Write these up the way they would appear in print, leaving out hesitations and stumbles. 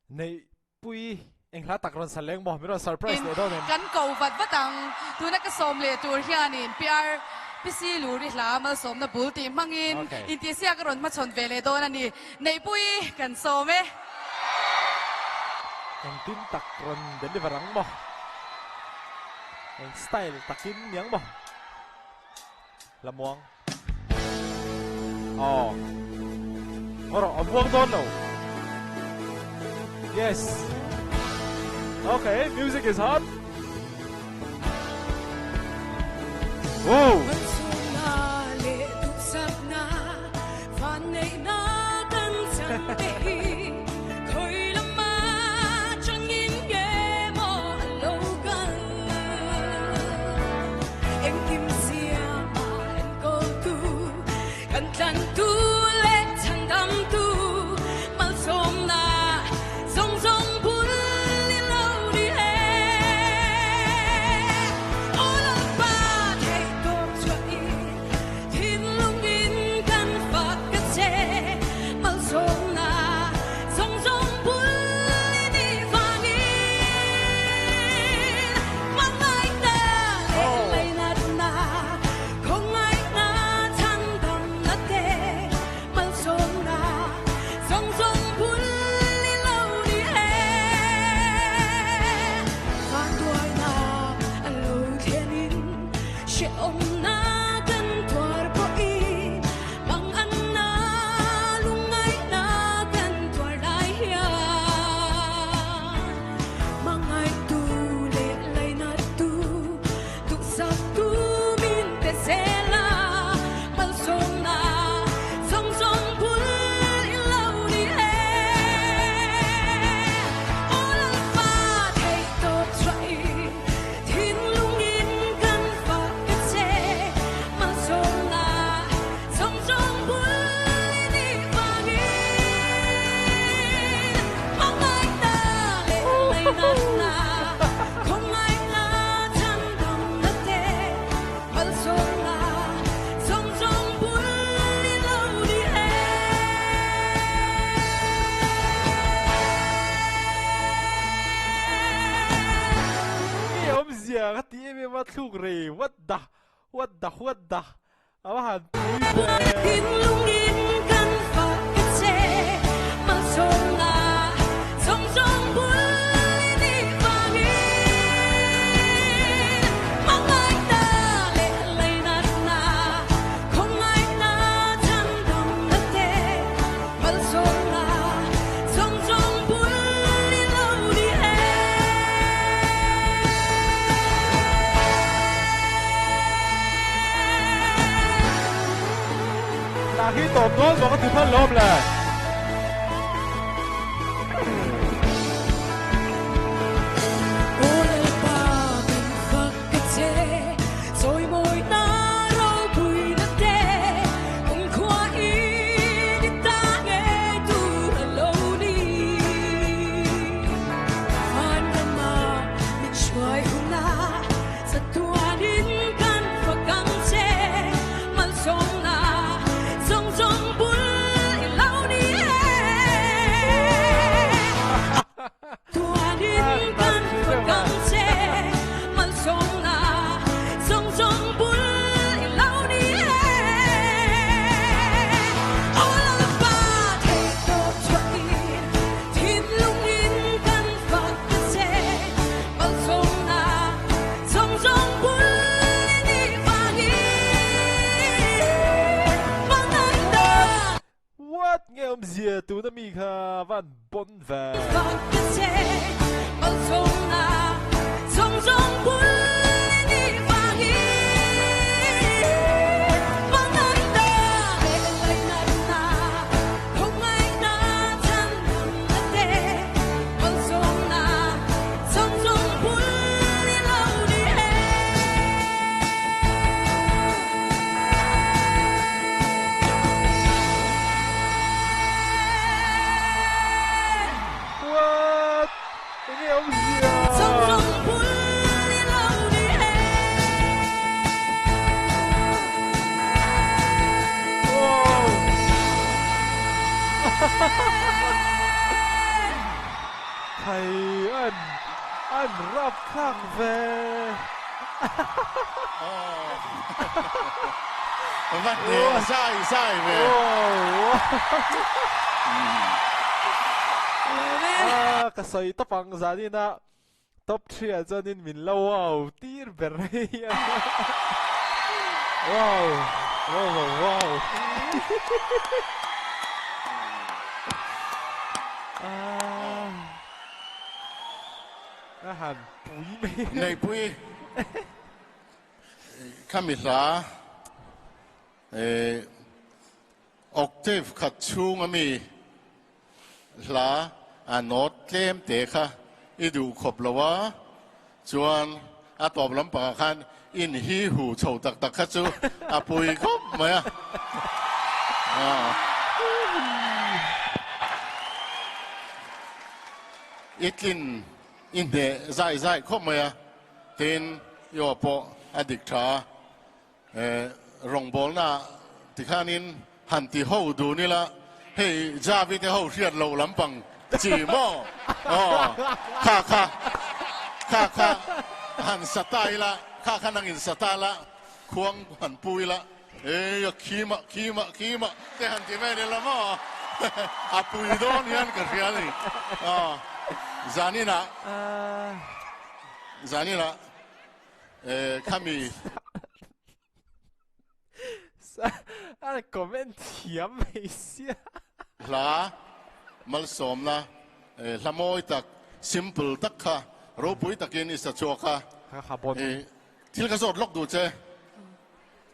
Neihpui eng hla tak rawn sa leng maw? Min rawn surprise In leh dawn em? kan ko vat vat ang. Tuna ka sawm leh tur hianin PR PC Luri hla malsawmna bul tih hmangin Okay. intihsiak a rawn hmachhawn ve leh dawn a ni. Neihpui kan sawm e. Engtin tak rawn deliver ang maw? Eng style takin niang maw? Lamuang. Aw. Ngaw rawh, a muang dawn lo. Yes. Okay, music is hot. Whoa. Nge awmzia ka ti em em a thluk rei what the what the what the a va han pui ve. Hna hi tawp dawn maw ka ti hman lawm le. What? Nge awmzia tuna mi kha van bon ve. What? Enge awmzia? Khai an an rap thlak ve. Va hneh zai zai ve. Ah ka sawi tawp ang zanin a top thri ah chuanin min lo wow tir ber hei a. Wow wow wow wow. Ah a han pui mai. Neihpui khami hla eh octave khat chhung ami Hla a nawt tlem te kha i duh khawp lo a, chuan a tawp lampangah khan in hi hu chho tak tak kha chu a pui khawp mai a. I tlin i hneh zai zai khawp mai a, tin i aw pawh a dik tha a. Rawngbawlna tikhanin han ti ho dun ila, hei Javi te ho hriat loh lampang chi maw? Aw, kha kha, kha kha han sa ta ila, kha kha nangin sa ta la, khuang han pu ila, ei a khima, khima, khima te han ti vel ila maw? A pui dawn hian ka hria a ni. Aw, zaninah, zaninah. Eh, khami. A comment thiam mai sia. Hla malsawmna eh, hla mawi tak, simple tak kha ropui takin i sa chhuak a. Kha kha bon. Eh, thil ka zawt lawk duh che.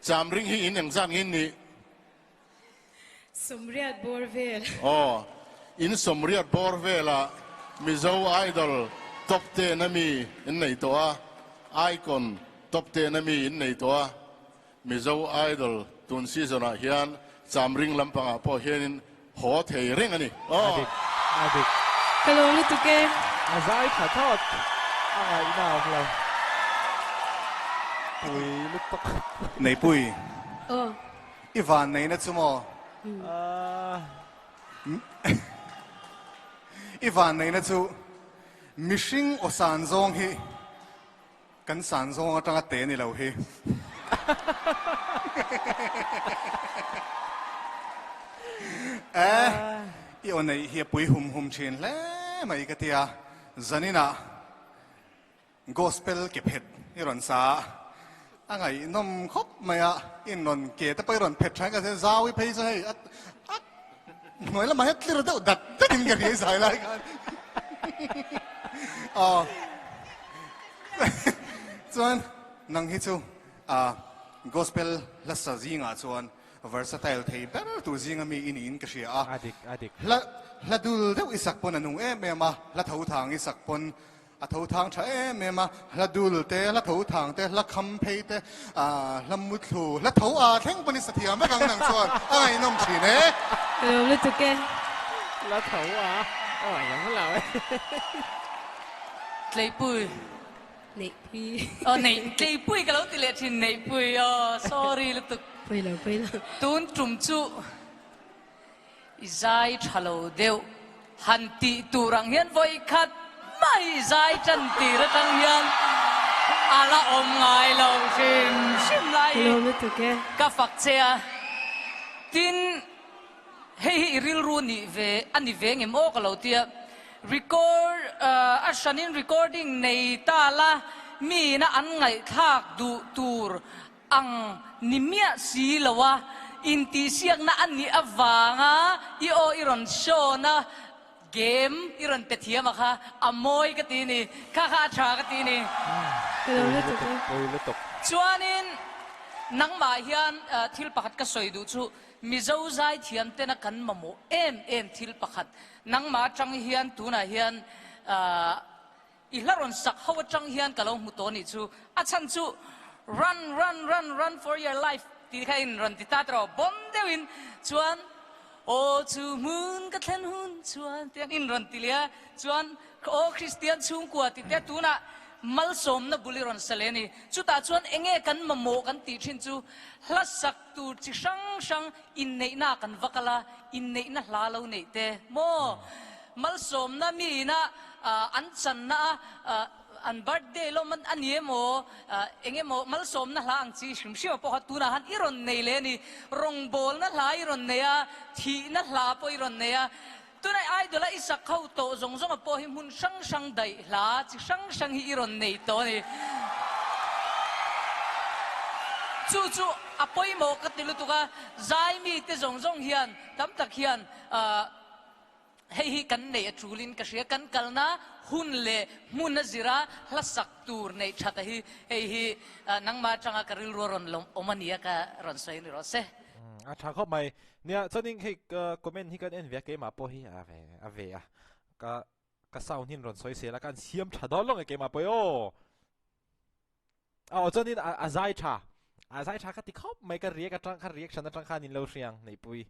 Cham ring hi in engzat ngin nih? Sawmriat bawr vel. Aw, in sawmriat bawr velah Mizo Idol top ten a mi in nei tawh a, Icon top ten a mi in nei tawh a, Mizo Idol tun season ah hian Chamring lampangah pawh hianin haw thei reng a ni. Aw. A dik, a dik. Ka lawm lutuk e. A zai tha thawt, a ngaihna a awm lo. Pui lutuk. Neipui. Aw. I van neihna chu maw? I van neihna chu mihring aw san zawng hi kan san zawng atanga te ni lo hi. E, i aw neih hi a pui hum hum thin hle mai ka tia. Zaninah Gospel ke phet i rawn sa a, a ngaihnawm khawp mai a, in rawn ke te pawh i rawn phet tha in ka hria, zau i phei chu hei a a hnuai lamah hian tlir deuh dat dat in ka hria i zai lai khan aw chuan nang hi chu ah gospel hla sa zingah chuan versatile thei ber tur zinga mi i niin ka hria a, A dik a dik. Hla hla dul deuh i sak pawn a nung em em a, hla tho thang i sak pawn A tho thang tha em em a, hla dul te, hla tho thang te, hla kham phei te, hla muthlu, hla tho a thleng pawhin sa thiam vek ang nang chuan a ngaihnawm thin e. Ka lawm lutuk e. Hla tho a, a ngaihnawm lo e. Tleipui. Neihpui. Aw neih tleipui ka lo ti leh thin neihpui aw sorry lutuk. Pawi lo pawi lo. Tun tum chu. I zai tha lo deuh han tih tur ang hian vawi khat mai i zai tan tir atang hian a la awm ngai lo hrim hrim lai hi ka fak che a. Tin, hei hi i rilru nih ve a ni ve ngem aw ka lo tia. Record a hranin recording nei ta la miin a an ngaihthlak duh tur Ang ni miah si lo a, intihsiakna a nih avanga i aw i rawn show na game i rawn pe thiam a kha a mawi ka ti ni, kha kha a tha ka ti ni. Ka lo lutuk e. Pui lutuk. Chuanin nangmah hian thil pakhat ka sawi duh chu Mizo zaithiam tena kan mamawh em em thil pakhat nangmah atang hian tunah hian I hla rawn sak ho atang hian ka lo hmu tawh nih chu. A chhan chu Run, run, run, run for your life tih kha in rawn ti ta tawh bawm deuhin chuan Aw chu hmun ka thlen hun chuan tiang in rawn ti leh a, chuan Aw Kristian chhungkua tih te tunah malsawmna bul i rawn sa leh a ni. Chutah chuan enge kan mamawh kan tih thin chu hla sak tur chi hrang hrang inneihna kan va kal a, inneihna hla lo neih te maw? Malsawmna mi ina. an channa a an birthday lawm a ni emaw eng emaw malsawmna hla ang chi hrim hrim a pawh kha tunah han i rawn nei leh a ni. Rawngbawlna hla i rawn nei a, thihna hla pawh i rawn nei a. Tunah Idol a i sak ho tawh zawng zawng a pawh hi hmun hrang hrang daih hla chi hrang hrang hi i rawn nei tawh a ni. Chu chu a pawimawh ka ti lutuk a, zai mite zawng zawng hian tam tak hian hei hi kan neih a tulin ka hria, kan kalna hun leh hmun a zira hla sak tur neih that a hi hei hi nangmah atanga ka rilru a rawn awm a nia ka rawn sawi a ni rawh se. A tha khawp mai. Nia, chuanin hei comment hi kan en ve a, keimah pawh hi a ve a ve a, ka ka sound hi an rawn sawi sel a, ka an siam tha dawn lo nge keimah pawh hi aw. Aw chuanin a zai tha, a zai tha ka ti khawp mai, ka react atang kha reaction atang khan in lo hriang Neihpui.